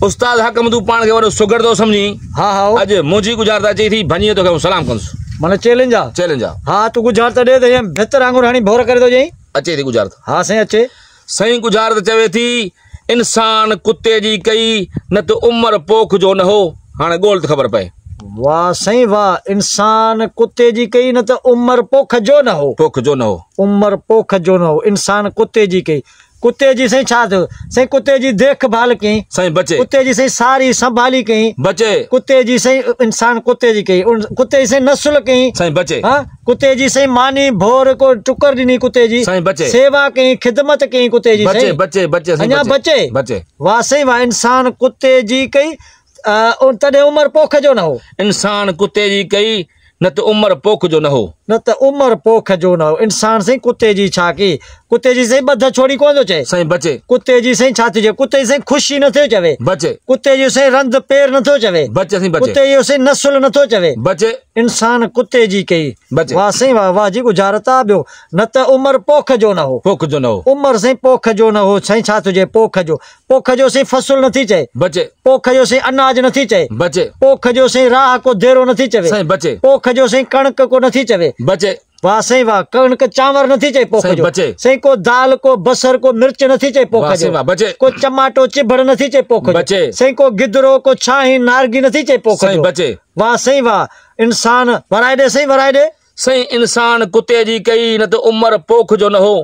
استاد حاڪم تون پاڻ کي وڏو سگهڙ ٿو سمجهين. ها ها. اڄ منهنجي ڳجهارت اچي ٿي ڀڃي توکي آئون سلام ڪندس. معنيٰ چئلينج آ. چئلينج آ. ها تون ڳجهارت ڏي ته ائين ڀتر وانگر هڻي ڀور ڪري ٿو ڏئين. اچي ٿي ڳجهارت. ها سائين اچي. سائين ڳجهارت چوي ٿي انسان ڪتي جي ڪئي نه ته عمر پوک جو نه هو. هاڻي ڳول ته خبر پئي. واه سائين واه انسان ڪتي جي ڪئي نه ته عمر پوک جو نه هو. پوک جو نه هو. عمر پوک جو نه هو انسان ڪتي جي ڪئي. ڪتي جي سائين ڇا ٿيو؟ سائين ڪتي جي ديک ڀال ڪيائين. سائين بچي. ڪتي جي سائين ساري سنڀالي ڪيائين. بچي. ڪتي جي سائين انسان ڪتي جي ڪئي. ڪتي جي سائين نسل ڪيائين. سائين بچي. ها ڪتي جي سائين ماني ڀور ڪو ٽڪر ڏني ڪتي جي. سائين بچي. سيوا ڪيائين خدمت ڪيائين ڪتي جي سائين. بچي بچي بچي سائين اڃا بچي. بچي. واه سائين واه انسان ڪتي جي ڪئي تڏهن عمر پوک جو نه هو. انسان ڪتي جي ڪئي نه ته عمر پوک جو نه هو. نه ته عمر پوک جو نه هو. انسان سائين ڪتي جي ڇا ڪئي؟ ڪتي جي سائين ٻڌ ڇوڙي ڪونه ٿو چئي. سائين بچي. ڪتي جي سائين ڇا ٿي چئي؟ ڪتي جي سائين خوشي نه ٿيو چوي. بچي. ڪتي جو سائين رند پير نه ٿو چوي. بچي سائين بچي. ڪتي جو سائين نسل نه ٿو چوي. بچي. انسان ڪتي جي ڪئي. بچي. واه سائين واه واه جي ڳجهارت آ ٻيو. نه ته عمر پوک جو نه هو. پوک جو نه هو. عمر سائين پوک جو نه هو. سائين ڇا ٿو چئي پوک جو. پوک جو سائين فصل نٿي چئي. بچي. پوک جو سائين اناج نٿي چئي. بچي. پوک جو سائين راهه ڪو ديرو نٿي چوي. سائين بچي. پوک جو سائين ڪڻڪ ڪو نٿي چوي. بچي. واه سائين واه ڪڻڪ چانور نٿي چئي پوک سائين جو. بچي. سائين ڪو دال ڪو بصر ڪو مرچ نٿي چئي پوک واه جو. سائين واه بچي. ڪو چماٽو چڀڙ نٿي چئي پوک جو. بچي. سائين ڪو گدرو ڪو ڇانهين نارگي نٿي چئي پوک سائين جو. بچي. واه سائين واه انسان ورائي ڏي سائين ورائي ڏي. سائين انسان ڪتي جي ڪئي نه ته عمر پوک جو نه هو.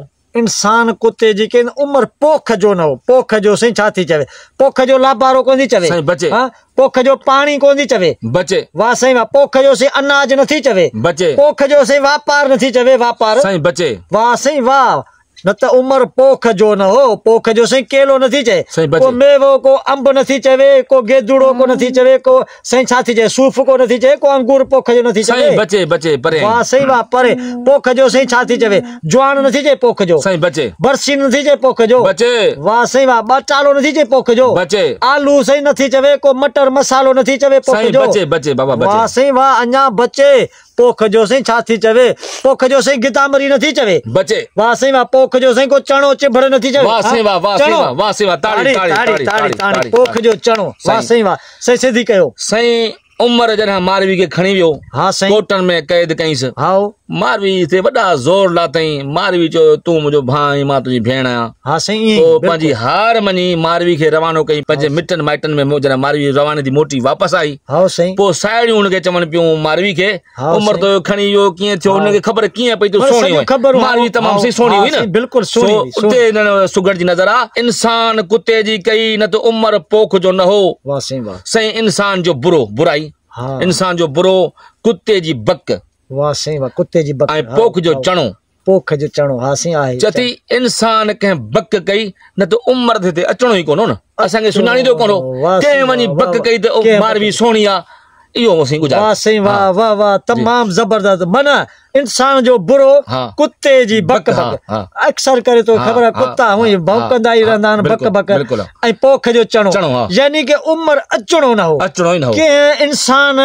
انسان ڪتي جي ڪين عمر پوک جو نه هو. پوک جو سائين ڇا ٿي چوي؟ پوک جو لابارو ڪونه ٿي چوي. سائين بچي. ها پوک جو پاڻي ڪونه ٿي چوي. بچي. واه سائين واه پوک جو سائين اناج نه ٿي چوي. بچي. پوک جو سائين واپار نه ٿي چوي واپار. سائين بچي. واه سائين واه نه ته عمر پوک جو نه هو. پوک جو سائين ڪيلو نه ٿي چئي. سائين بچي. ڪو ميوو ڪو انب نه ٿي چوي ڪو گيدوڙو ڪو نه ٿي چوي ڪو سائين ڇا ٿي چئي صوف ڪو نه ٿي چئي ڪو انگور پوک جو نه ٿي چوي. سائين بچي بچي پري. واه سائين واه پري پوک جو سائين ڇا ٿي چوي جواڻ نه ٿي چئي پوک جو. سائين بچي. برسين نه ٿي چئي پوک جو. بچي. واه سائين واه ٻٽالو نه ٿي چئي پوک جو. بچي. آلو سائين نه ٿي چوي ڪو مٽر مصالحو نه ٿي چوي پوک سائين جو. بچي بچي بابا بچي. واه سائين واه اڃا بچي پوک جو سائين ڇا ٿي چوي پوک جو سائين گدامري نه ٿي چوي. بچي. واه سائين واه پوک جو سائين ڪو چڻو چڀڙ نه ٿي چوي. واه سائين واه واه سائين واه واه سائين واه تاڙي تاڙي تاڙي تاڙي تاڙي پوک جو چڻو واه سائين واه سائين سڌي ڪيو. سائين عمر جڏهن ماروي کي کڻي ويو ها سائين ڪوٽن ۾ قيد ڪيائينس. هائو. ماروي تي وڏا زور لاتائين. ماروي چيو تون منهنجو ڀاء آهين مان تنهنجي ڀيڻ آهيان. ها سائين ائين پوء پنهنجي هار مڃي ماروي کي روانو ڪيائين. پنهنجي مٽن مائٽن ۾ جڏهن ماروي رواني ٿي موٽي واپس آئي. هائو سائين. پوء ساهيڙيون هن کي چون پيون ماروي کي عمر تو کڻي ويو ڪيئن ٿيو هن کي خبر ڪيئن پئي ته سهڻي هئي. ماروي تمام سائين سهڻي هئي نه. بلڪل سهڻي هئي. سو اتي هن سگهڙ جي نظر آ. انسان ڪتي جي ڪئي نه ته عمر پوک جو نه هو. واه سائين واه. سائين انسان جو برو برائي انسان جو برو ڪتي جي بڪ. واه سائين واه ڪتي جي بڪ ۽ پوک جو چڻو. پوک جو چڻو ها سائين آهي. چئي ٿي انسان ڪنهن بڪ ڪئي نه ته عمر هتي اچڻو ئي ڪونه هو نه اسان کي سڃاڻيندو ڪونه هو ڪنهن وڃي بڪ ڪئي ته ماروي سهڻي آ اهو سائين ڳجهارت. واه سائين واه واه واه تمام زبردست معنيٰ انسان جو برو ڪتي جي بڪ بڪ اڪثر ڪري توکي خبر آهي ڪتا هونئن ئي ڀونڪندا ئي رهندا آهن بڪ بڪ ۽ پوک جو چڻو يعني ڪه عمر اچڻو نه هو ڪنهن انسان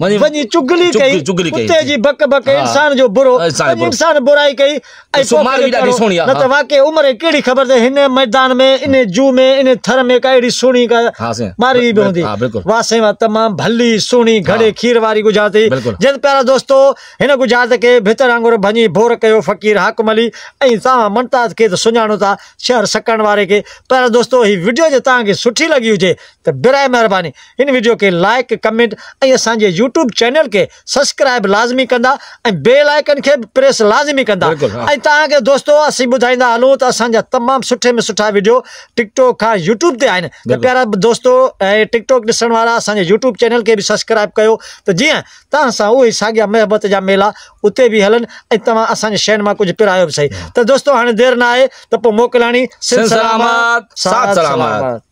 وڃي چغلي ڪئي ڪتي جي بڪ بڪ انسان جو برو وڃي انسان برائي ڪئي ۽ پوک جو چڻو نه ته واقعي عمر کي ڪهڙي خبر ته هن ميدان ۾ ان جوء ۾ ان ٿر ۾ ڪا اهڙي سهڻي ڪا ماروي به هوندي واه سائين واه تمام ڀلي سهڻي گهڙي کير واري ڳجهارت هئي جن پيارا دوستو هن ڳجهارت کي ڀتر وانگر ڀڃي ڀور ڪيو فقير حاڪم علي ۽ توهان ممتاز کي ته سڃاڻو ٿا شهر سڪرنڊ واري کي پيارا دوستو هي وڊيو جي توهان کي سٺي لڳي هجي ته براء مهرباني هن وڊيو کي لائيڪ ڪمينٽ ۽ اسان جي يوٽيوب چينل کي سسڪرائب لازمي ڪندا ۽ بيل آئيڪن کي به پريس لازمي ڪندا ۽ توهان کي دوستو اسين ٻڌائيندا هلون ته اسان جا تمام سٺي ۾ سٺا وڊيو ٽڪ ٽوڪ کان يوٽيوب تي آهن ته پيارا دوستو ۽ ٽڪ ٽوڪ ڏسڻ وارا اسان جي يوٽيوب چينل کي به سسڪرائب ڪيو ته جيئن توهان سان اهي ساڳيا محبت جا ميلا اتي به هلن ۽ توهان اسان جي شين مان ڪجهه پرايو به سهي ته دوستو هاڻي دير نه آهي ته پوء موڪلاڻي سنڌ سلامت ساٿ سلامت.